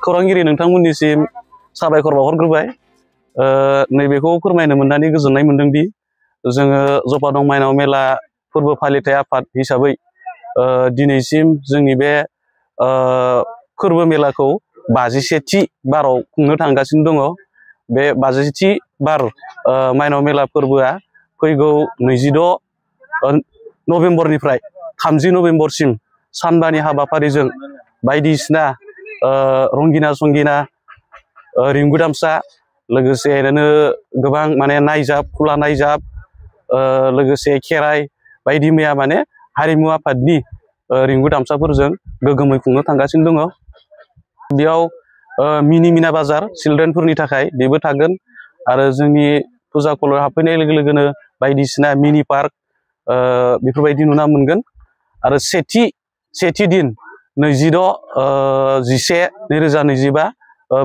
खौरांगिरि नोंथांमोननिसिम साबायखर बावहरग्रोबाय। नैबेखौ फोरमायनो मोननानै गोजोननाय मोनदों दि जोङो जपादं माइनाव मेला फोरबो फालिथाय आफाद हिसाबै दिनैसिम जोंनि बे फोरबो मेलाखौ 51थि बाराव खुंनो थांगासिनो दङ। बे 52थि बार माइनाव मेला फोरबोआ फैगौ 26 नभेम्बरनिफ्राय 30 नभेम्बरसिम सानबानि हाबाफारिजों बायदिसिना रंगिना संगिना रिंगु दामसा लोगोसेनो गोबां माने नायजाब खुला नायजाब लोगोसे खेराइ बायदि मैया माने हारिमु आफादनि रिंगु दामसाफोरजों गोगोमै खुंनो थांगासिनो दङ। बेयाव मिनि मिना बाजार चिलड्रेनफोरनि थाखाय बेबो थागोन आरो जोंनि फुजा कलर हाबफैनाय लोगो लोगोनो बायदिसिना मिनि पार्क बेफोरबायदि नुना मोनगोन। आरो सेथि दिन 26/11/2025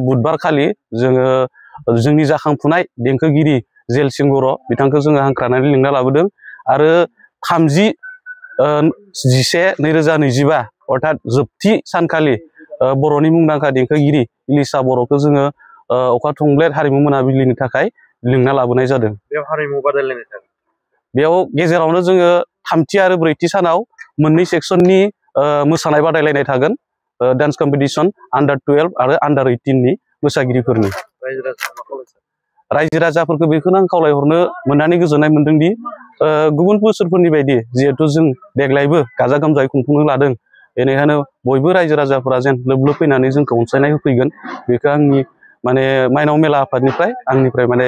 बुधबार खालि जोङो जोंनि जाखांफुनाय देंखोगिरि जेलसिं बर' बिथांखौ जोङो हांख्रायनानै लिंना लाबोदों। आरो 30/11/2025 अर्थात जोबथि सानखालि बर'नि मुंदांखा देंखोगिरि इलिसा बर'खौ जोङो अखा थंब्लेट हारिमु मोनाबिलिनि थाखाय लिंना लाबोनाय जादों। बेयाव हारिमु बादायलायनाय थागोन। बेयाव गेजेरावनो जोङो 3थि आरो 4थि सानाव मोननै सेक्सननि मोसानाय बादायलायनाय थागोन। डान्स कम्पिटिशन अंडर 12 आरो अंडर 18नि मोसागिरिफोरनि। रायजो राजाफोरखौ बेखौनो आं खावलायहरनो मोननानै गोजोननाय मोनदों दि गुबुन बोसोरफोरनि बायदि जिहेथु जों देग्लायबो गाजा गोमजायै खुंफुंनो लादों, बेनिखायनो बयबो रायजो राजाफोरा जेन लोब लोब फैनानै जोंखौ अनसायनाय होफैगोन बेखौ आंनि माने माइनाव मेला आफादनिफ्राय आंनिफ्राय माने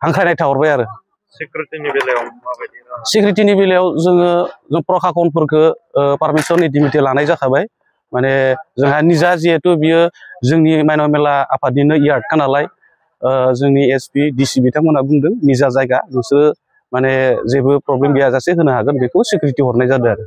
हांख्रायनाय थाहरबाय आरो। सिकिउरिटिनि बेलायाव माबायदि? सिकिउरिटिनि बेलायाव जों प्रखाखनफोरखौ पारमिसन इटिमिटि लानाय जाखाबाय। माने जोंहा निजा जिहेथु बियो जोंनि माइनाव मेला आफादनिनो यार्डखा नालाय जोंनि एसपि डिसि बिथांमोना बुंदों निजा जायगा नोंसोरो माने जेबो प्रब्लेम गैयाजासे होनो हागोन, बेखौ सिकिउरिटि हरनाय जादों आरो।